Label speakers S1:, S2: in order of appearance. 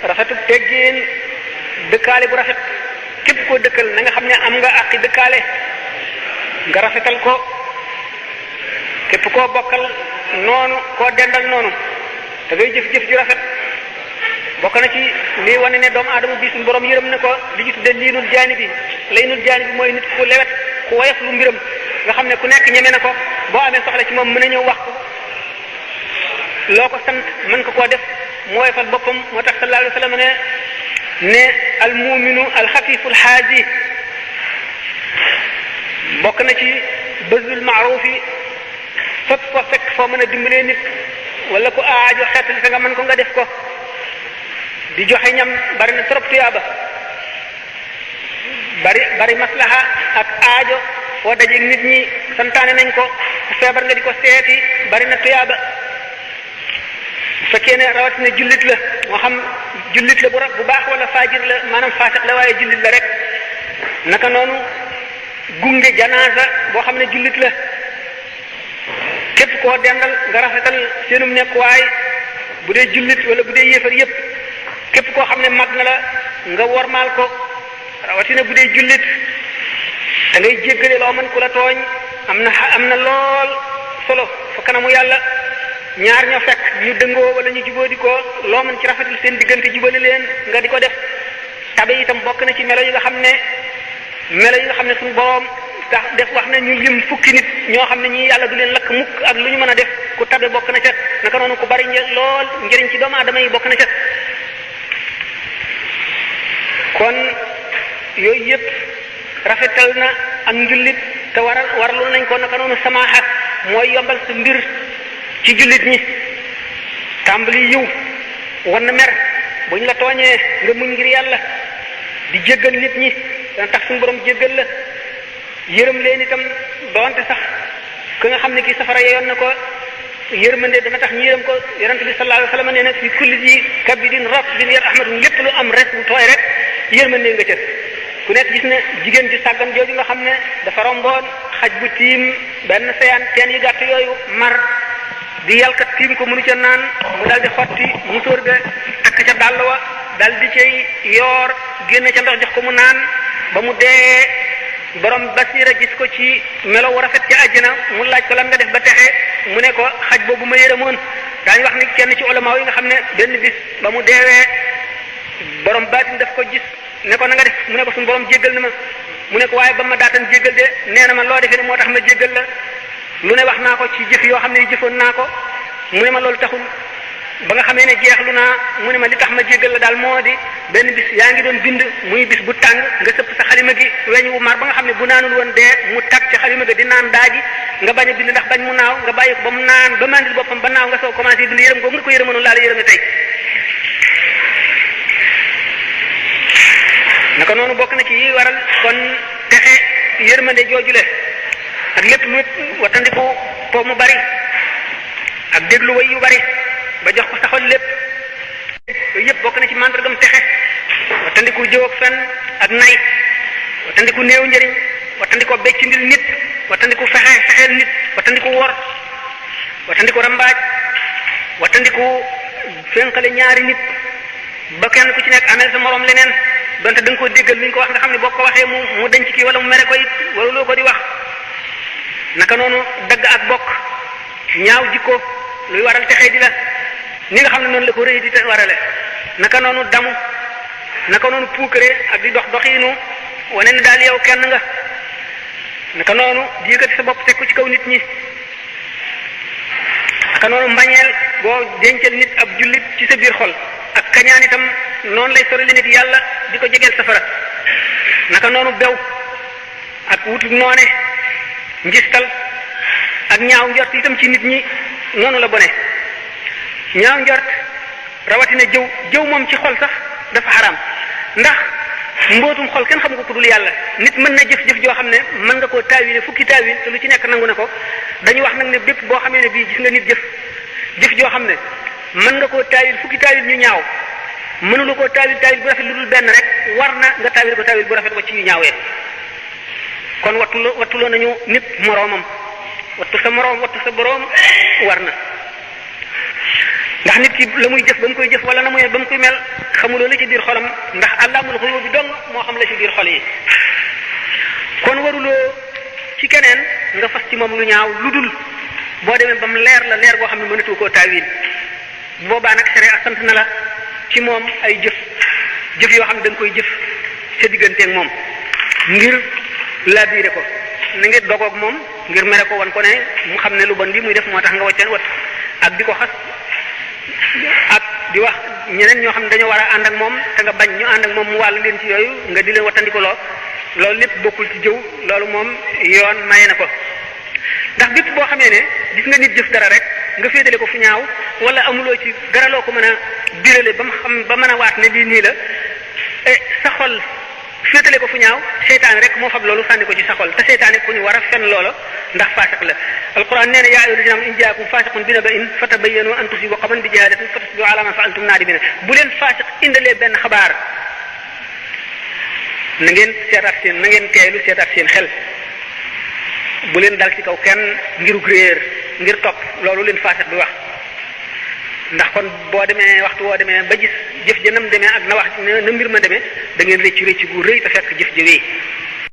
S1: rafetu teggin dëkkaale bu rafet képp koo dëkkal na nga xam ne am nga àqi dëkkaale nga rafetal ko képp koo bokkal noonu koo dendal noonu da ngay jëf-jëf ju rafet bokk na ci lii wane ne doomu aadama bi suñu borom yërëm ne ko li ñu tudde liinul jaani bi laynul jaani bi mooy nit ku lewet ku woyof lu mbiram nga xam ne ku nekk ñeme na ko boo amee soxla ci moom mën a ñëw wax ko loo ko sant mën ko koo def mu woyofal boppam moo tax sallallahu alayhi wa sallam ne al muminu al xafiful xaaji bokk na ci bëzul maaruf yi fépp ko fekk foo mën a dimbalee nit wala ku aajo xeetali sa nga mën ko nga def ko di joxe ñam bari na trop tuyaaba bari maslaha ak aajo foo dajeeg nit ñi santaane nañ ko ku feebar nga di ko seeti bari na tuyaaba bu fekkee ne rawatina jullit la moo xam jullit la bu baax wala faajir la maanaam faasiq la waaye jullit la rek naka noonu gunge janaasa boo xam ne jullit la képp koo dendal nga rafetal seenum nekkuwaay bu dee jullit wala bu dee yéefar yépp képp koo xam ne mag na la nga wormaal ko rawatina bu dee jullit da ngay jéggale loo mën ku la tooñ am na lool solo fa kanamu yàlla ñaar ñoo fekk ñu dëngoo wala ñu jubóo di ko loo mën ci rafetal seen diggante jubale leen nga di ko def tabe itam bokk na ci melo yi nga xam ne suñu boroom tax def wax na ñu lim fukki nit ñoo xam ne ñii yàlla du leen lakk mukk ak lu ñu mën a def ku tabe bokk na ca naka noonu ku bari lool njëriñ ci doomu aadama yi bokk na ca kon yooyu yëpp rafetal na ak njullit te warlu nañ ko naka noonu samaaxa mooy yombal sa mbir ci jullit ñi tàmbali yiw war na mer bu ñu la tooñee nga muñ ngir yàlla di jéggal nit ñi dana tax suñu borom jéggal la yërëm leen itam doonte sax ka nga xam ne kii safara yeyoon na ko yërmande dana tax ñu yërëm ko yonent bi sallallahu alayhi wa sallam nee na fi kulli ji kabidin ratbin yarhamatun lépp lu am res bu tooy rek yërmande nga ca ku nekk gis ne jigéen ji sàggan jooju nga xam ne dafa romboon xaj bu tiim benn seyaan teen yi gàtt yooyu mar di yàlkat tiim ko mënu ca naan mu dal di xotti musóor ga takk ca dàll wa dal di cay yoor génne ca ndox jox ko mu naan ba mu dee borom basira gis ko ci melo wu rafet ci àjjana mu laaj ko lan nga def ba texe mu ne ko xaj boobu ma yërëmoon daañu wax ni kenn ci ulama yi nga xam ne benn bis ba mu deewee borom baatin daf ko gis ne ko na nga def mu ne ko suñu borom jéggal na ma mu ne ko waaye ba ma daatan jéggal de nee na ma loo defee ne moo tax ma jéggal la lu ne wax naa ko ci jëf yoo xam ne yi jëfoon naa ko mu ne ma loolu taxul ba nga xamee ne jeexlu naa mu ne ma li tax ma jéggal la daal moo di benn bis yaa ngi doon bind muy bis bu tàng nga sëpp sa xalima gi weñ wu mar ba nga xam ne bu naanul woon dee mu tag ci xalima gi di naan daaji nga bañ a bind ndax bañ mu naaw nga bàyyi ko ba mu naan ba mandil boppam ba naaw nga soo commencé bind yërëm googu nga ko yërëmanoon laa la yërëme tey naka noonu bokk na ci yi waral kon texe yërmande joojule ak lépp lu watandiku po mu bari ak déglu way yu bari ba jox ko saxol lépp yooyu yëpp bokk na ci màndargam texe watandiku jëw ak fen ak nay watandiku néew njëriñ watandiku becc ndil nit watandiku fexeel nit watandiku wor watandiku rambaaj watandiku fénqale ñaari nit ba kenn ku ci nekk amel sa morom leneen donte da nga koo déggal lu ñu ko wax nga xam ne boo ko waxee mu denc kii wala mu mere ko it wala loo ko di wax naka noonu dagg ak bokk ñaaw jikko luy waral texee di la ni nga xam ne noonu la ko rëy di te warale naka noonu damu naka noonu puukare ak di dox doxiinu wane ne daal yow kenn nga naka noonu di yëkkati sa bopp teg ko ci kaw nit ñi naka noonu mbañeel boo dencal nit ab jullit ci sa biir xol ak kañaan itam noonu lay sorali nit yàlla di ko jegeel safara naka noonu bew ak wutu noone njistal ak ñaaw njort itam ci nit ñi noonu la bone ñaaw njort rawatina jëw moom ci xol sax dafa xaraam ndax mbootum xol kenn xamu ko ku dul yàlla nit mën na jëf-jëf joo xam ne mën nga koo taawile fukki taawil te lu ci nekk nangu na ko dañu wax nag ne bépp boo xamee ne bii gis nga nit jëf joo xam ne mën nga koo taawil fukki taawil ñu ñaaw mënula koo taawil bu rafet lu dul benn rek war na nga taawil ko taawil bu rafet ko ci yu ñaawee kon wattuloo nañu nit moroomam wattu sa moroom wattu sa boroom war na ndax nit ki la muy jëf ba mu koy jëf wala na muy ba mu koy mel xamuloo la ci biir xolam ndax àllaamul xuyuub bi dong moo xam la ci biir xol yi kon waruloo ci keneen nga fas ci moom lu ñaaw lu dul boo demee ba mu leer la leer boo xam ne mënatu koo taawil boobaa nag sere sant na la ci moom ay jëf yoo xam ne da nga koy jëf sa digganteeg moom ngir laabire ko na nga dogoog moom ngir mere ko wan ko ne mu xam ne lu bon li muy def moo tax nga wacceen wat ak di ko xas ak di wax ñeneen ñoo xam ne dañoo war a ànd ak moom te nga bañ ñu ànd ak moom mu wàll leen ci yooyu nga di leen wattandikuloo loolu lépp bokkul ci jëw loolu moom yoon maye na ko ndax bépp boo xamee ne gis nga nit jëf dara rek nga féetale ko fu ñaaw wala amuloo ci dara loo ko mën a birale ba mu xam ba mën a waat ne lii nii la sa xol féetale ko fu ñaaw seytaane rek moo fab loolu sànni ko ci sa xol te seytaane ku ñu war a fen loola ndax faasiq la alquran nee na yaa ayyuhal lazina aamanu in jaakum faasiqun bi naba'in fatabayyanu an tusibu qawman bi jahaalatin fatusbihu ala ma fa'altum naadimiina bu leen faasiq indalee benn xabaar na ngeen teeylu seetaat seen xel bu leen dal ci kaw kenn ngirug réer ngir topp loolu leen faasiq bi wax ndax kon boo demee waxtu woo demee ba gis jëf ja nam demee ak na wax na mbir ma demee da ngeen rëcc gu rëy te fekk jëf ja wéy